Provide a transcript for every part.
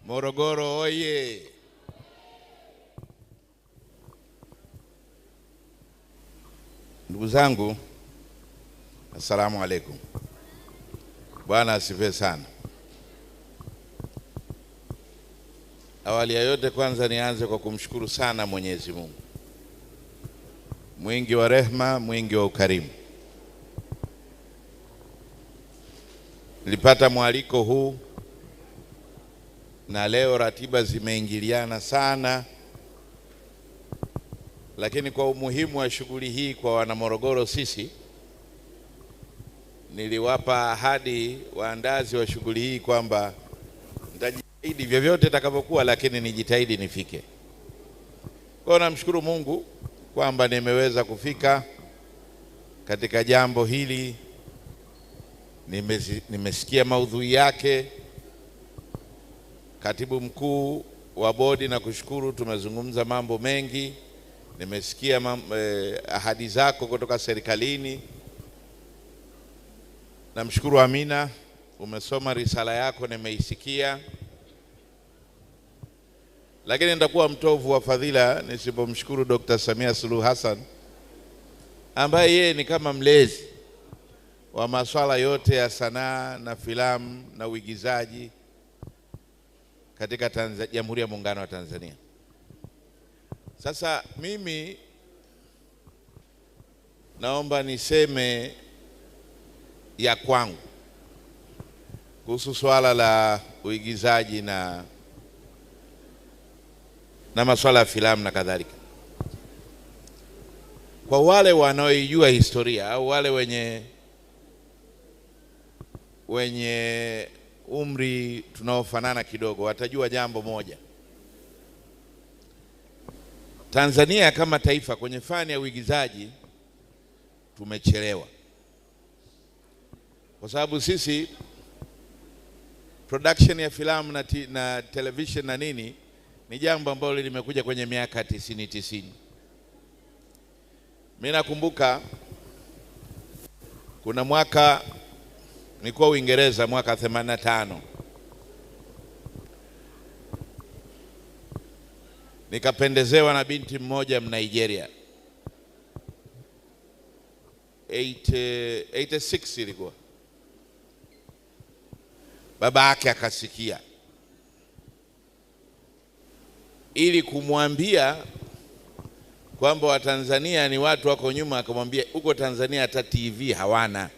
Morogoro oye! Ndugu zangu, assalamu alaikum. Bwana asifiwe sana. Awali ya yote, kwanza nianze kwa kumshukuru sana Mwenyezi Mungu, mwingi wa rehma, mwingi wa ukarimu. Nilipata mwaliko huu na leo ratiba zimeingiliana sana, lakini kwa umuhimu wa shughuli hii kwa wanamorogoro sisi, niliwapa ahadi waandazi wa shughuli hii kwamba nitajitahidi vyovyote itakavyokuwa, lakini nijitahidi nifike. Kwa hiyo namshukuru Mungu kwamba nimeweza kufika katika jambo hili. Nimesikia maudhui yake. Katibu mkuu wa bodi, na kushukuru, tumezungumza mambo mengi. Nimesikia ahadi zako kutoka serikalini. Namshukuru Amina, umesoma risala yako, nimeisikia. Lakini nitakuwa mtovu wa fadhila nisipomshukuru Dr. Samia Suluhu Hassan, ambaye yeye ni kama mlezi wa masuala yote ya sanaa na filamu na uigizaji katika Jamhuri ya Muungano wa Tanzania. Sasa mimi naomba niseme ya kwangu kuhusu swala la uigizaji na masuala ya filamu na kadhalika. Kwa wale wanaoijua historia au wale wenye umri tunaofanana kidogo watajua jambo moja. Tanzania kama taifa kwenye fani ya uigizaji tumechelewa. Kwa sababu sisi production ya filamu na television na nini ni jambo ambalo limekuja kwenye miaka 90. Mimi nakumbuka kuna mwaka nilikuwa Uingereza, mwaka 85. Nikapendezewa na binti mmoja Mnigeria. 86 ilikuwa. Baba yake akasikia, ili kumwambia kwamba Watanzania ni watu wako nyuma, akamwambia huko Tanzania hata TV hawana.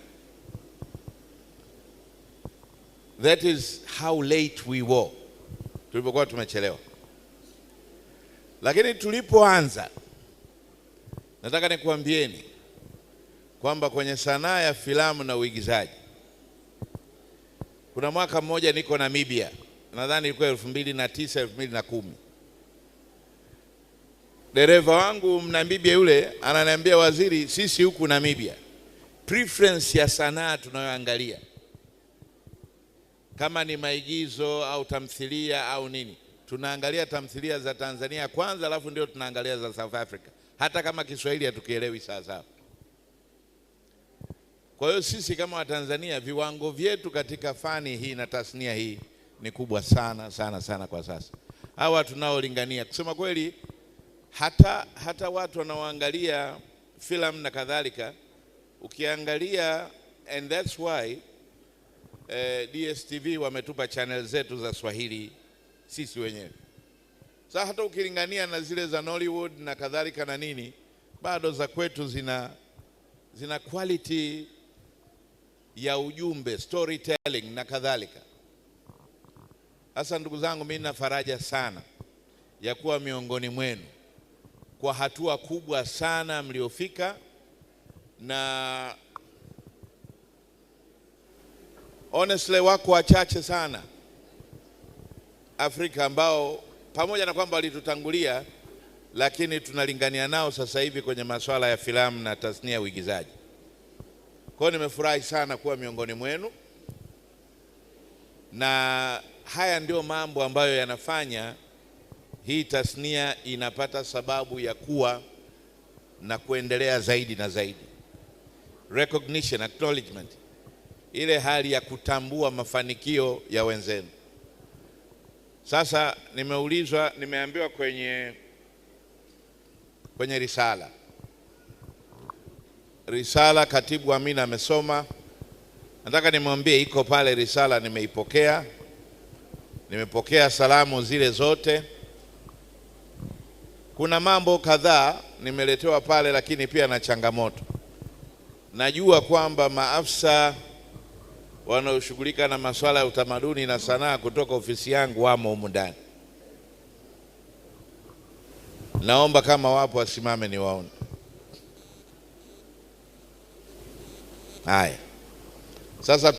That is how late we were. Tulipokuwa tumechelewa. Lakini tulipoanza, nataka nikuambieni kwamba kwenye sanaa ya filamu na uigizaji, kuna mwaka mmoja niko Namibia, nadhani ilikuwa 2009 2010. Dereva wangu Mnamibia yule ananiambia, waziri, sisi huku Namibia preference ya sanaa tunayoangalia kama ni maigizo au tamthilia au nini, tunaangalia tamthilia za Tanzania kwanza, alafu ndio tunaangalia za South Africa, hata kama Kiswahili hatukielewi sawa sawa. Kwa hiyo sisi kama Watanzania viwango vyetu katika fani hii na tasnia hii ni kubwa sana sana sana kwa sasa. Hawa tunaolingania, kusema kweli, hata watu wanaoangalia filamu na kadhalika, ukiangalia, and that's why DSTV wametupa channel zetu za Swahili sisi wenyewe. Sasa hata ukilingania na zile za Nollywood na kadhalika na nini, bado za kwetu zina quality ya ujumbe, storytelling na kadhalika. Sasa ndugu zangu, mimi nina faraja sana ya kuwa miongoni mwenu kwa hatua kubwa sana mliofika, na honestly wako wachache sana Afrika ambao pamoja na kwamba walitutangulia, lakini tunalingania nao sasa hivi kwenye masuala ya filamu na tasnia ya uigizaji. Kwa hiyo nimefurahi sana kuwa miongoni mwenu, na haya ndio mambo ambayo yanafanya hii tasnia inapata sababu ya kuwa na kuendelea zaidi na zaidi. Recognition, acknowledgement, ile hali ya kutambua mafanikio ya wenzenu. Sasa nimeulizwa, nimeambiwa kwenye risala. Risala Katibu Amina amesoma. Nataka nimwambie iko pale risala, nimeipokea. Nimepokea salamu zile zote. Kuna mambo kadhaa nimeletewa pale, lakini pia na changamoto. Najua kwamba maafisa wanaoshughulika na masuala ya utamaduni na sanaa kutoka ofisi yangu wamo humu ndani. Naomba kama wapo wasimame niwaone. Haya. Sasa